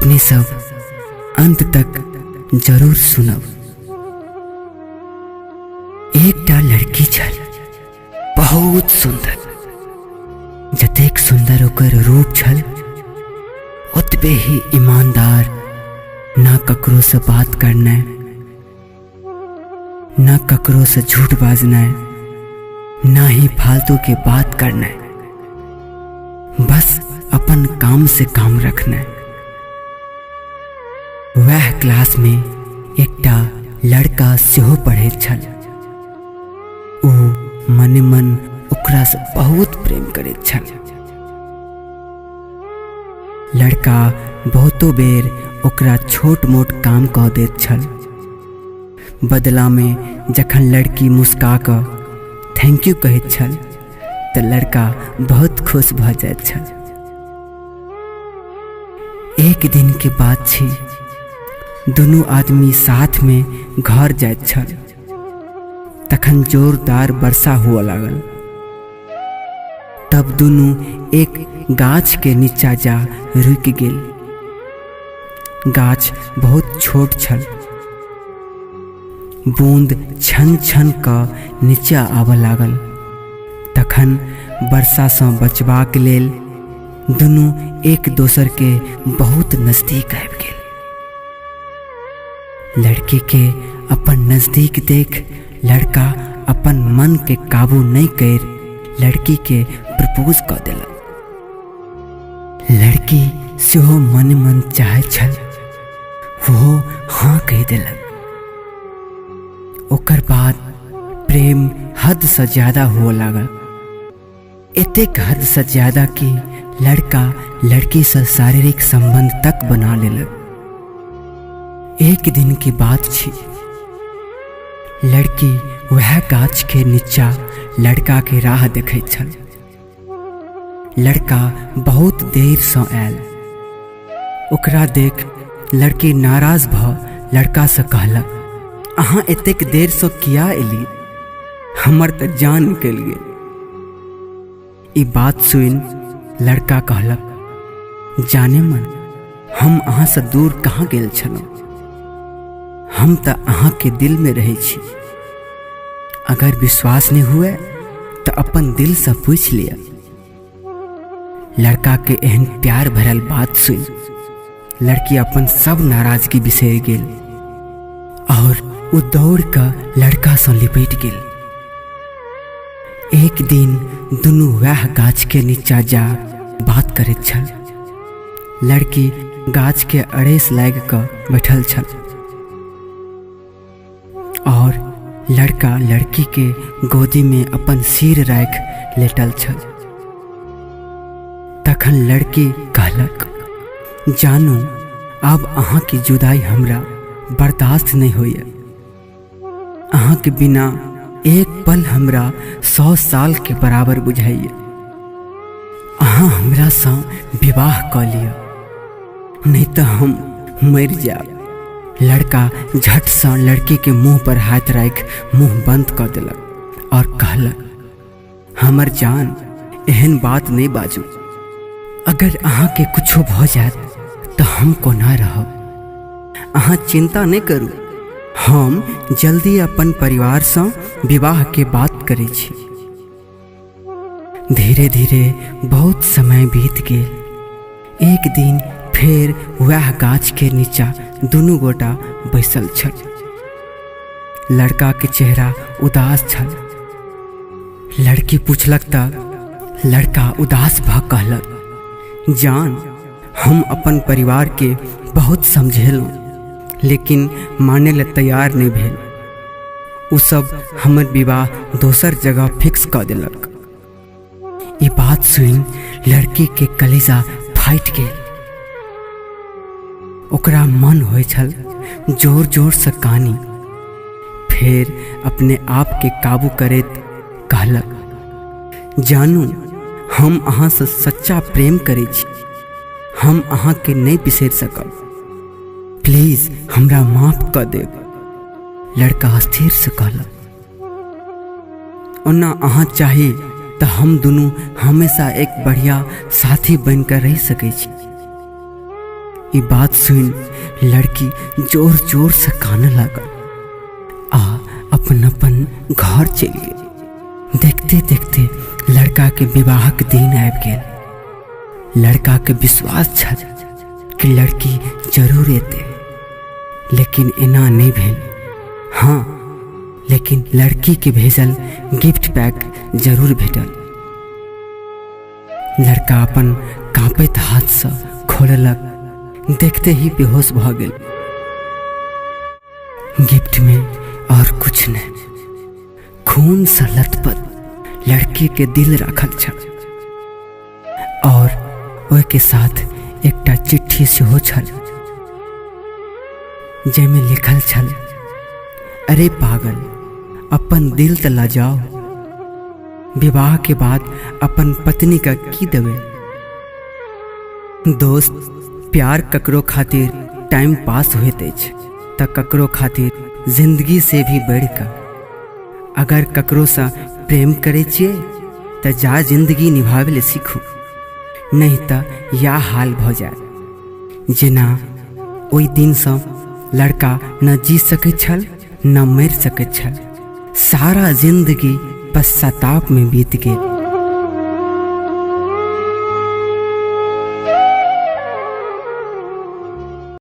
अपने सब अंत तक जरूर सुनब। एकटा लड़की छल, बहुत सुंदर। जतेक सुंदर ओकर रूप छल ओतबे ही ईमानदार। ना ककरो से बात करनाइ, ना ककरो से झूठ बाजनाइ, ना ही फालतू के बात करनाइ, बस अपन काम से काम रखनाइ। वह क्लास में एकटा लड़का सेहो पढ़ैत छल। ओ मने मन ओकरा से बहुत प्रेम करैत छल। लड़का बहुतो बेर ओकरा छोट मोट काम कऽ दैत छल। बदला में जखन लड़की मुस्का कऽ thank you कहैत छल तऽ लड़का बहुत खुश भऽ जाइत छल। एक दिन के बात छी, दुनू आदमी साथ में घर जाइत छल। तखन जोरदार वर्षा हुअ लागल। तब दुनू एक गाछ के नीचा जा रुकि गेल। गाछ बहुत छोट छल। बूंद छन छन कऽ नीचा आबऽ लागल। तखन वर्षासँ बचबाक लेल दुनू एक दोसर के बहुत नजदीक आबि गेल। लड़की के अपन नजदीक देख लड़का अपन मन के काबू नहीं कर लड़की के प्रपोज कऽ देलक। लड़की सेहो मन मन चाहै छल, ओहो हाँ कहि देलक। ओकर बाद प्रेम हद से ज्यादा हुअ लागल। एतेक हद से ज्यादा कि लड़का लड़की से शारीरिक संबंध तक बना लेलक। एक दिन की बात छी, लड़की वह गाछ के नीचा लड़का के राह देखैत छल। लड़का बहुत देर से आयल। ओकरा देख लड़की नाराज भऽ लड़का से कहलक, अहाँ एतेक देर से किया एली? हमर तऽ जान निकलि गेल। ई बात सुनि लड़का कहलक, जाने मन, हम अहाँ से दूर कहाँ गेल छलहुँ? हम तऽ अहाँ के दिल में रहै छी। अगर विश्वास नहीं हुए तऽ अपन दिल से पूछि लिअ। लड़का के एहन प्यार भरल बात सुनि लड़की अपन सब नाराजगी बिसरि गेल और ओ दौड़ कऽ लड़का से लिपटि गेल। एक दिन दुनू वएह गाछ के नीचा जा बात करैत छल। लड़की गाछ के अड़ेस लागि कऽ बैठल छल और लड़का लड़की के गोदी में अपन सिर राखि लेटल छल। तखन लड़की कहलक, जानू, आब अहाँ के जुदाई हमरा बर्दाश्त नहीं होइए। अहाँ के बिना एक पल हमरा 100 साल के बराबर बुझाइए। अहाँ हमरा सँ विवाह कऽ लिअ, नहीं तऽ हम मरि जायब। लड़का झट सँ लड़की के मुंह पर हाथ राखि मुंह बंद कऽ देलक और कहलक, हमर जान, एहन बात नहीं बाजू। अगर अहाँ के कुछो भऽ जायत तऽ हम कोना रहब? अहाँ चिंता नहीं करू, हम जल्दी अपन परिवार सँ विवाह के बात करै छी। धीरे धीरे बहुत समय बीत गेल। एक दिन फेर वएह गाछ के नीचा दुनू गोटा बैसल छल। लड़का के चेहरा उदास छल। लड़की पूछलक तऽ लड़का उदास भऽ कहलक, जान, हम अपन परिवार के बहुत समझेलहुँ, लेकिन माने लए तैयार नहीं भेल। ओ सब हमर विवाह दोसर जगह फिक्स कऽ देलक। ई बात सुनि लड़की के कलेजा फाटि गेल। ओकरा मन होइ छल जोर जोर से कानी। फेर अपने आप के काबू करैत कहलक, जानू, हम अहाँ से सच्चा प्रेम करै छी। हम अहाँ के नहीं बिसरि सकब। प्लीज हमरा माफ कऽ देब। लड़का स्थिर से कहलक, ओना अहाँ चाही तऽ हम दुनू हमेशा एक बढ़िया साथी बनि कऽ रहि सकै छी। ई बात सुनि लड़की जोर जोरसँ कानऽ लागल आ अपन अपन घर चलि गेल। देखते देखते लड़काके विवाहक दिन आबि गेल। लड़काके विश्वास छल कि लड़की जरूर एतै, लेकिन एना नहि भेल। हाँ, लेकिन लड़कीके भेजल गिफ्ट पैक जरूर भेटल। लड़का अपन काँपैत हाथसँ खोललक, देखते ही बेहोश भऽ गेल। गिफ्ट में और कुछ नहीं, खून से लथपथ लड़की के दिल राखल छल और ओहिके साथ एकटा चिट्ठी सेहो छल जाहिमे लिखल छल, अरे पागल, अपन दिल तऽ लऽ जाओ, विवाह के बाद अपन पत्नी का की देबै। दोस्त, प्यार ककरो खातिर टाइम पास होइत अछि तऽ ककरो खातिर जिंदगी से भी बढ़ि कऽ। अगर ककरोसँ प्रेम करै छियै तऽ जा जिंदगी निभाबै लए सीखू, नहि तऽ इएह हाल भऽ जायत जेना ओहि दिनसँ लड़का न जी सकैत छल न मरि सकैत छल। सारा जिंदगी पश्चाताप में बीत गेल।